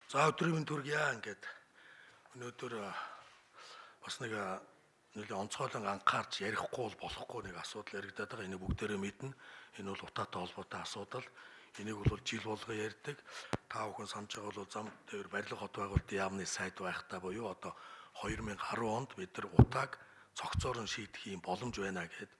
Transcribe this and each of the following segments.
За өдрийн мэнд төргийа ингээд өнөөдөр бас нэг нэлээд онцгойлон анхаарч ярихгүй бол болохгүй нэг асуудал яригадаад байгаа. Энийг бүгдээрээ мэднэ. Энэ бол утаатай холбоотой асуудал. Энийг бол жил болго ярьдаг. Та бүхэн санаж байгаа бол зам дээр барилга хот байгуулалтын яамны сайд байхдаа буюу одоо 2010 онд бид нар утааг цогцоор нь шийдэх юм боломж байна гэхэд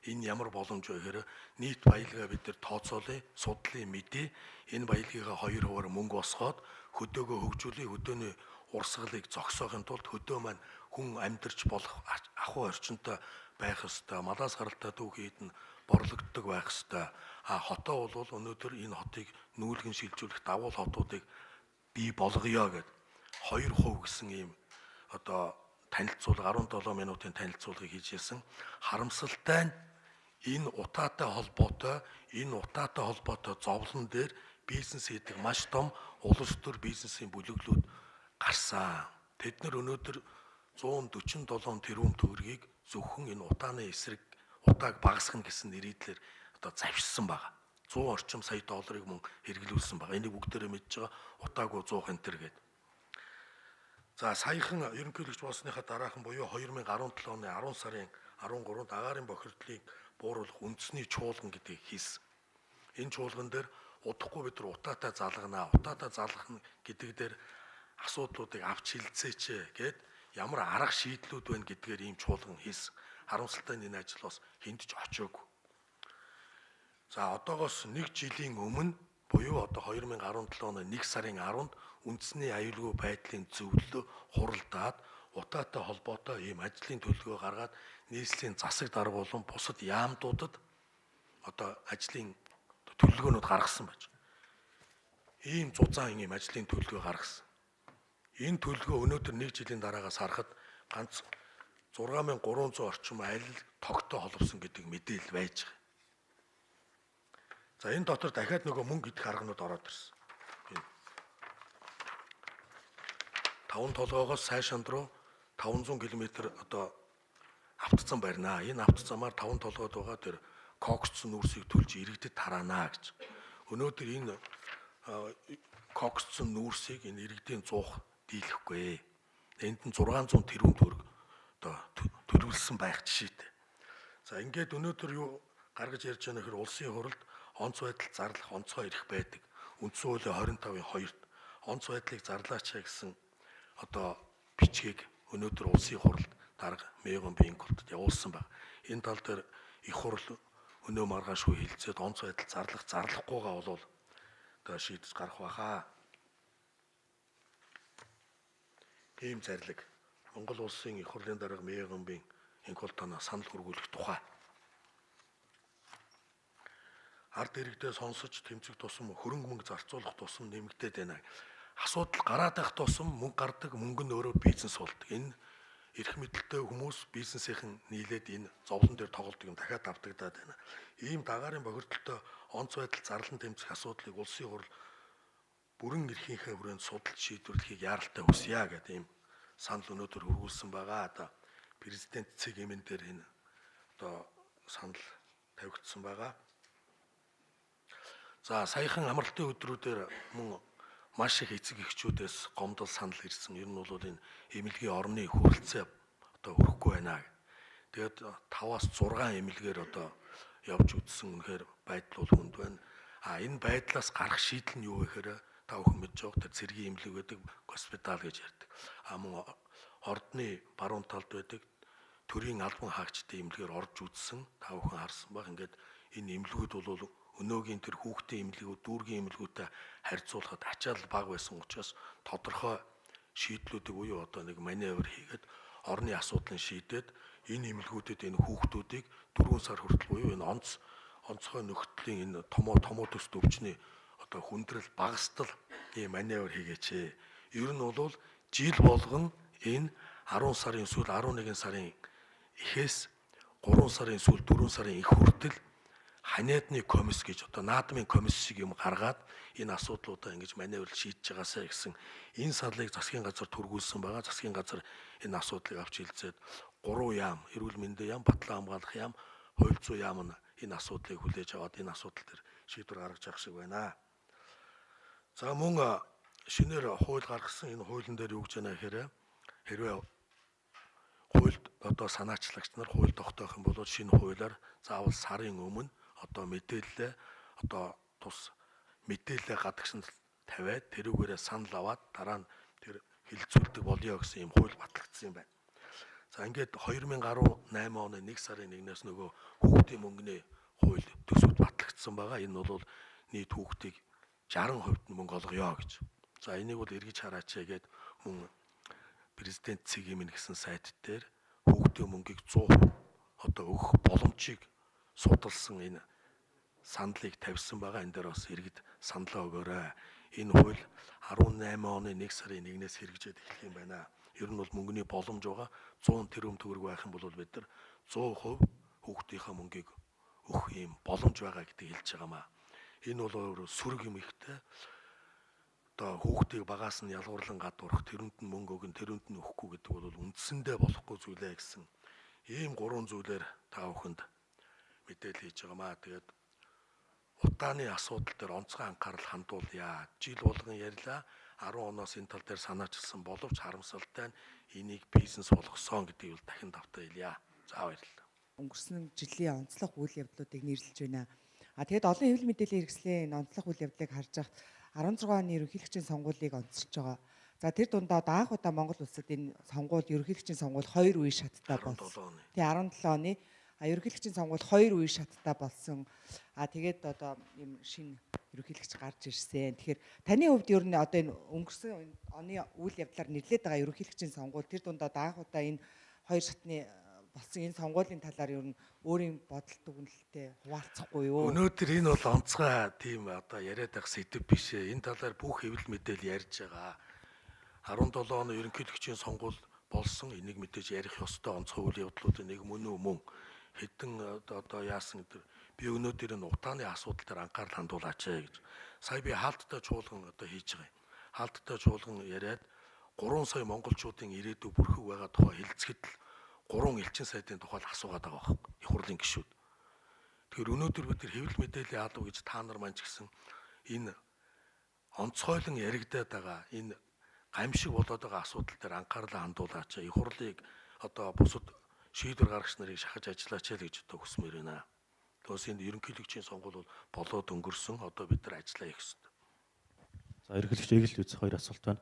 энэ ямар боломж вэ гэхээр нийт баялгаа бид нар тооцоолъё, судлаа, мэдээ. Энэ баялагынхаа 2% мөнгө босгоод хөдөөгөө хөгжүүлье, хөдөөний урсгалыг зогсоохын тулд хөдөө маань хүн амьдарч болох ахуй орчинтой байх ёстой, малаас гаралтай түүхийд нь борлогддог байх ёстой. А хотоо бол өнөөдөр энэ хотыг нүүлгэн шилжүүлэх дагуул хотуудыг бий болгоё гэд 2% гэсэн ийм одоо танилцуулга 17 минутын танилцуулгыг хийж ирсэн. Харамсалтай нь энэ утаатай холбоотой зовлон дээр бизнес хийдэг маш том улс төр бизнесийн бүлэглүүд гарсан. Тэд нар өнөөдөр 147 тэрбум төгрөгийг зөвхөн энэ утааны эсрэг утааг багасгах гэсэн нэрийдлэр одоо завшсан байгаа. 100 орчим сая долларыг мөн хэрэглүүлсэн байгаа. Энийг бүгдээрээ мэдж байгаа. Утаагүй 100 энтер гээд. За саяхан ерөнхийлөгч болсныхаа дараахан буюу 2017 оны 10 сарын 13-нд агаарын бохирдлыг бууруулах үндэсний чуулган гэдгийг хийсэн. Энэ чуулган дээр удахгүй бид нар утаатай залгана, утаатай залгах гэдэг дээр асуудлуудыг авч хилцээч гээд ямар арга шийдлүүд байна гэдгээр ийм чуулган хийсэн. Харамсалтай нь энэ ажил бас хүнд ч очоогүй. За одоогоос нэг жилийн өмнө буюу одоо 2017 оны 1 сарын 10-нд үндэсний аюулгүй байдлын зөвлөлөө хуралдаад утаатай холбоотой ийм ажлын төлөвлөгөө гаргаад нийслэлийн засаг дарга болон бусад яамдуудад одоо ажлын төлөвлөгөөнүүд гаргасан байж. Ийм зузаан ийм ажлын төлөвлөгөө гаргасан. Энэ төлөвлөгөө өнөөдөр нэг жилийн дараагаас харахад ганц 6300 орчим айл тогтоо холбосон гэдэг мэдээлэл байж байгаа. За энэ дотор дахиад нөгөө мөнгө идэх арганууд ороод ирсэн. Энэ таван толгоогоос сайшанд руу 500 км одоо автцсан барина. Энэ автцамаар таван толгойд байгаа тэр коксцсон нүүрсийг төлж иргэдэд тараана гэж. Өнөөдөр энэ коксцсон нүүрсийг энэ иргэдийн зуух дийлэхгүй. Энд нь 600 тэрбум төгрөг одоо төлөвлөсөн байх жишээтэй. За ингээд өнөөдөр юу гаргаж ярьж байгаа нөхөр улсын хуралд онц байдал зарлах онцгой эрх байдаг. Үндсэн хуулийн 25-ын 2-т онц байдлыг зарлаач гэсэн одоо бичгийг өнөөдөр улсын хуралд дарга Мегон Бинколтод явуулсан баг. Энэ тал дээр их хурал өнөө маргаашгүй хилцээд онц байдал зарлах зарлахгүйгаа бол одоо шийдэж гарах байхаа. Ийм зарлиг Монгол улсын их хурлын дарга Мегон Бинколтоноо санал хүргүүлэх тухай. Ард иргэдээ сонсож тэмцэх тусам хөрөнгө мөнгө зарцуулах тусам нэмэгдээд байна. Асуудал гараад байх тусам мөнгө гардаг, мөнгө нь өөрөө бизнес болдог. Энэ эрх мэдэлтэй хүмүүс бизнесийнхэн нийлээд энэ зовлон дээр тоглодог юм дахиад давтагдаад байна. Ийм дагаарын бохирдолтой онц байдал зарлан тэмцэх асуудлыг улсын хурал бүрэн эрхийнхээ хүрээнд судалж шийдвэрлэхийг яаралтай хүсье гэдэг ийм санал өнөөдөр хүргүүлсэн байгаа. Одоо президент цэг эмэн дээр энэ одоо санал тавигдсан байгаа. За саяхан амралтын өдрүүдээр мөн маш их эцэг эхчүүдээс гомдол санал ирсэн. Ер нь бол энэ эмнэлгийн орны хүрэлцээ одоо өрөхгүй байна. Тэгээд 5-аас 6 эмнэлгээр одоо явж үзсэн, үнэхээр байдал бол хүнд байна. А энэ байдлаас гарах шийдэл нь юу вэ гэхээр та бүхэн мэдж байгаа тэр цэргийн эмнэлэг байдаг, госпитал гэж ярьдаг. А мөн ордны баруун талд байдаг төрийн албан хаагчдын эмнэлгээр орж үзсэн, та бүхэн харсан баг. Ингээд энэ эмнэлгүүд бол өнөөгийн тэр хүүхдийн эмнэлгүүд, дүүргийн эмнэлгүүдтэй харьцуулахад ачаал бага байсан учраас тодорхой шийдлүүдийг буюу одоо нэг маневр хийгээд орны асуудлыг шийдээд энэ эмнэлгүүдэд энэ хүүхдүүдийг 4 сар хүртэл буюу энэ онцгой нөхцөлийн энэ томоо төс төвчний одоо хүндрэл багастал ийм маневр хийгээч. Ер нь бол жил болгон энэ 10 сарын сүүл 11 сарын эхээс 3 сарын сүүл 4 сарын их хүртэл ханиадны комисс гэж одоо наадмын комисс шиг юм гаргаад энэ асуудлуудаа ингэж маневрл шийдэж байгаасаа гэсэн энэ саналыг засгийн газар түргүүлсэн байгаа. Засгийн газар энэ асуудлыг авч хилцээд 3 яам, эрүүл мэндийн яам, батлан хамгаалах яам, хууль зүйн яам нь энэ асуудлыг хүлээж аваад энэ асуудал дээр шийдвэр гаргаж явах шиг байна. За мөн шинээр хууль гаргасан. Энэ хуулийн дээр юу гэж байна гэхээр хэрвээ хуульд одоо санаачлагч нар хууль тогтоох юм бол шинэ хуулиар заавал сарын өмнө одоо мэдээлэлээ одоо тус мэдээлэлээ гадагшин тавиад тэрүүгээрээ санал аваад дараа нь тэр хилцүүлдэг болёо гэсэн юм хууль батлагдсан юм байна. За ингээд 2018 оны 1 сарын 1-ээс нөгөө хүүхдийн мөнгөний хууль төсөвт батлагдсан байгаа. Энэ бол нийт хүүхдийг 60% нь мөнгө олгоё гэж. За энийг бол эргэж хараач гээд мөн президент цэгийн гэсэн сайт дээр хүүхдийн мөнгийг 100% одоо өгөх боломжийг судалсан энэ саналыг тавьсан байгаа. Энэ дээр бас иргэд саналаа өгөөрэй. Энэ хууль 18 оны 1 сарын 1-ээс хэрэгжээд эхлэх юм байна. Ер нь бол мөнгөний боломж байгаа. 100 тэрбум төгрөг байх юм бол бид нар 100% хүүхдийнхээ мөнгийг өгөх юм боломж байгаа гэдгийг хэлж байгаамаа. Энэ бол өөрөө сөрөг юм ихтэй. Одоо хүүхдийг багаас нь ялгуурлан гадуурх, тэрэнд нь мөнгө өгөн, тэрэнд нь өгөхгүй гэдэг бол үндсэндээ болохгүй зүйлээ гэсэн ийм гурван зүйлээр та бүхэнд мэдээлэл хийж байгаамаа. Тэгээд утааны асуудал дээр онцгой анхаарал хандуулъя. Жил болгон ярьлаа. 10 оноос энэ тал дээр санаачилсан боловч харамсалтай нь энийг бизнес болгосон гэдгийг бол дахин давтаа хэлье. За баярлалаа. Өнгөрсөн жилийн онцлог үйл явдлуудыг нэрлэж байна. А тэгэд олон хэвлэл мэдээллийн хэрэгслийн онцлог үйл явдлыг харж байхад 16 оны ерөнхийлөгчийн сонгуулийг онцолж байгаа. За тэр дундаа анх удаа Монгол улсад энэ сонгуул ерөнхийлөгчийн сонгуул хоёр үе шаттай болсон. Тий 17 оны ерөнхийлөгчийн сонгуул хоёр үе шаттай болсон. А тэгээд одоо ийм шинэ ерөнхийлөгч гарч ирсэн. Тэгэхээр таны хувьд ер нь одоо энэ өнгөрсөн оны үйл явдлаар нэрлээд байгаа ерөнхийлөгчийн сонгуул тэр дундаа анх удаа энэ хоёр шатны болсон энэ сонгуулийн талаар ер нь өөрийн бодол дүгнэлтээ хуваалцахгүй юу? Өнөөдөр энэ бол онцгой тийм одоо яриад байх сэдэв биш ээ. Энэ талаар бүх хэвлэл мэдээлэл ярьж байгаа. 17 оны ерөнхийлөгчийн сонгуул болсон. Энийг мэдээж ярих ёстой онцгой үйл явдлуудын нэг мөн үү мөн. Хэдэн одоо яасан гэдэг би өнөөдөр энэ утааны асуудал дээр анхаарал хандуулаач ээ гэж. Сая би хаалттай чуулган одоо хийж байгаа юм. Хаалттай чуулган яриад 3 сая монголчуудын ирээдүй бүрхэг байгаа тухай хэлцэхэд л 3 элчин сайдын тухай л асуугаад байгаа байхгүй их хурлын гишүүд. Тэгэхээр өнөөдөр бид тэр хэвлэл мэдээллийн алба гэж та нар маань ч гэсэн энэ онцгойлон яригадаад байгаа энэ гамшиг болоод байгаа асуудал дээр анхаарлаа хандуулаач. Их хурлыг одоо бусад шийдвэр гаргагч нарыг шахаж ажиллаач л гэж одоо хүсмээр байна. Тэгээс энэ ерөнхийлөгчийн сонгуул бол болоод өнгөрсөн. Одоо бид нар ажиллаа хийх ёстой. За ерөнхийлөгч эгэл үзэх хоёр асуулт байна.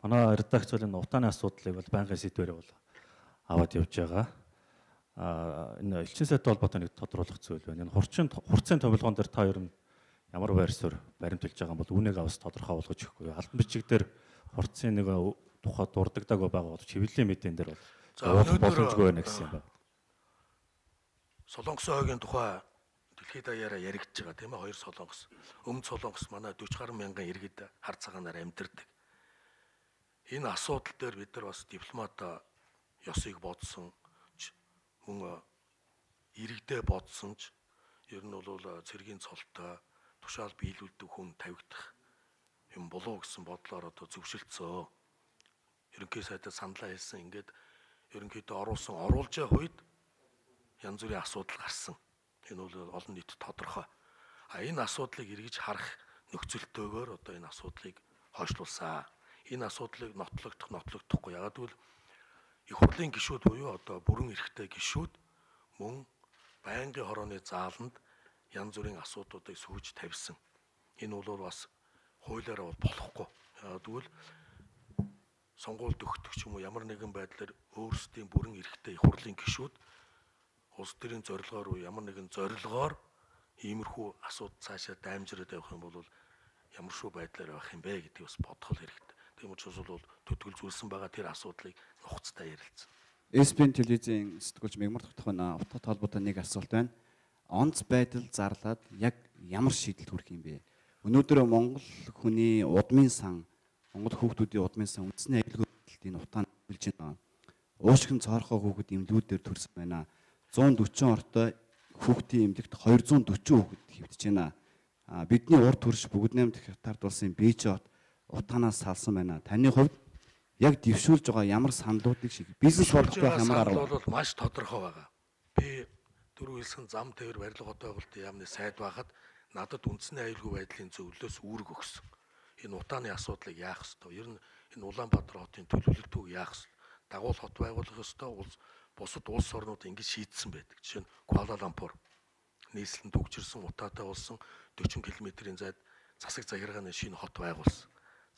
Манай редакц бол энэ утааны асуудлыг бол байнгын сэдвээр бол аваад явж байгаа. Энэ элчин сайдтай холбоотой нэг тодруулах зүйл байна. Энэ хурцын томилгоон дээр та ер нь ямар байр суурь баримталж байгаа юм бол үүнийг аваас тодорхой болгож өгөхгүй. Албан бичиг дээр хурцын нэг тухай дурддаггүй байгаа боловч хэвлэлийн мэдээн дээр бол боломжгүй байна гэсэн юм байна. Солонгосын ойгийн тухай дэлхийд даяараа яригдж байгаа тийм ээ. Хоёр солонгос. Өмнөд солонгос манай 40 гаруй мянган иргэд хар цагаанаар амьдардаг. Энэ асуудал дээр бид нар бас дипломат ёсыг бодсон мөн иргэдээ бодсон ч ер нь бол цэргийн цолтой тушаал биелүүлдэг хүн тавигдах юм болов гэсэн бодлоор одоо зөвшөлдсөө. Ерөнхий сайдад саналаа хэлсэн. Ингээд ерөнхийдөө оруулсан оруулж явах үед янз бүрийн асуудал гарсан. Энэ бол олон нийтэд тодорхой. А энэ асуудлыг эргэж харах нөхцөлтөөгөөр одоо энэ асуудлыг хойшлуулсан. Энэ асуудлыг нотлогдохгүй. Ягаад гэвэл их хурлын гишүүд буюу одоо бүрэн эрхтэй гишүүд мөн байнгын хорооны зааланд янз бүрийн асуудлуудыг сүүж тавьсан. Энэ бол бас хуулиараа бол болохгүй. Ягаад гэвэл сонгуульд өгдөг ч юм уу ямар нэгэн байдлаар өөрсдийн бүрэн эрхтэй их хурлын гишүүд улс төрийн зорилгоор уу ямар нэгэн зорилгоор иймэрхүү асуудал цаашаа даймжраад явах юм бол ямар шүү байдлаар явах юм бэ гэдгийг бас бодох хэрэгтэй. Тийм учраас бол төдгөл зүйлсэн байгаа тэр асуудлыг нухацтай ярилцсан. SBN телевизийн сэтгүүлч Мегмар тогтох байна. Утгатай холбоотой нэг асуулт байна. Онц байдал зарлаад яг ямар шийдэлд хүрэх юм бэ? Өнөөдөр Монгол хүний удмын сан, Монгол хүүхдүүдийн удмын сан үндэсний аюулгүй байдалд энэ утаанд хөлж байна. Уушгин цоорхоо хүүхэд эмнэлгүүдээр төрсөн байна. 140 ортой хүүхдийн эмнэлэгт 240 хүүхэд хэвтэж байна. Бидний урд төрш бүгд наймд хятад улсын Бээжин хот утаанаас салсан байна. Таны хувьд яг дэвшүүлж байгаа ямар саналуудыг шиг бизнес болгох байх ямар арга бол маш тодорхой байгаа. Би дөрөв хэлсэн зам тээвэр барилга хотын байгуулалтын яамны сайд байхад надад үндэсний аюулгүй байдлын зөвлөлөөс үүрэг өгсөн. Энэ Энэ утааны асуудлыг яах ёстой? Ер нь энэ Улаанбаатар хотын төлөвлөлтүүг яах ёстой? Дагуул хот байгуулах ёстой. Бусад улс орнууд ингэж шийдсэн байдаг. Жишээ нь Куала-Лумпур нийслэн түгжирсэн утаатай болсон 40 км-ийн зайд засаг захиргааны шинэ хот байгуулсан.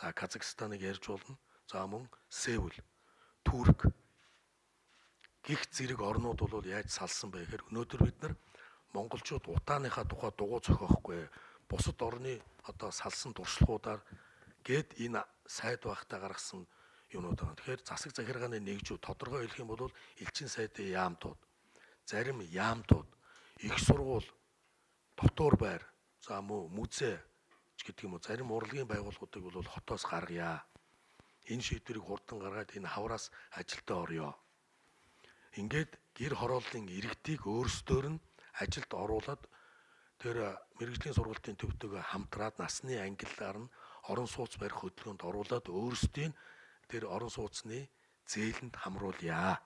За Казахстаныг ярьж болно. За мөн Сеул, Турк гих зэрэг орнууд бол яаж салсан бэ гэхээр өнөөдөр бид нар монголчууд утааныхаа тухай дугуй зохиохгүй. Бусад орны одоо салсан туршлагуудаар гээд энэ сайд байхдаа гаргасан юмнууд байгаа. Тэгэхээр засаг захиргааны нэгжүү тодорхой хэлэх юм бол элчин сайдын яамтууд, зарим яамтууд, их сургууль, дотуур байр, за мөн музей гэдэг юм уу зарим урлагийн байгууллагуудыг бол хотоос гаргая. Энэ шийдвэрийг хурдан гаргаад энэ хавраас ажилдаа орё. Ингээд гэр хорооллын иргэдийг өөрсдөөр нь ажилд оруулаад тэр мэргэжлийн сургалтын төвтэйгээ хамтраад насны ангиллаар нь орон сууц барих хөдөлгөөнд оруулаад өөрсдийн тэр орон сууцны зээлэнд хамруулъя.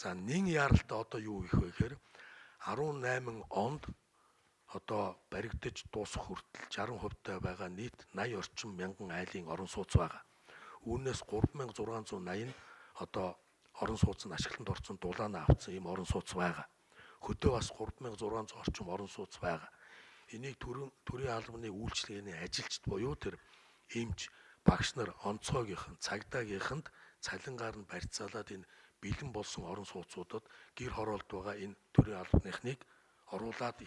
За нин яаралтай одоо юу хийх вэ гэхээр 18 онд одоо баригдаж дуусах хүртэл 60% таа байгаа нийт 80 орчим мянган айлын орон сууц байгаа. Үүнээс 3680 одоо орон сууц нь ашиглалтанд орсон дулаанаа авсан ийм орон сууц байгаа. Хөдөө бас 3600 орчим орон сууц байгаа. Энийг төрийн албаны үйлчилгээний ажилчид буюу тэр эмч, багш нар, онцгойгийнхан, цагдаагийнханд цалингаар нь барьцаалаад энэ бэлэн болсон орон сууцуудад гэр хороолд байгаа энэ төрийн албаныхныг оруулаад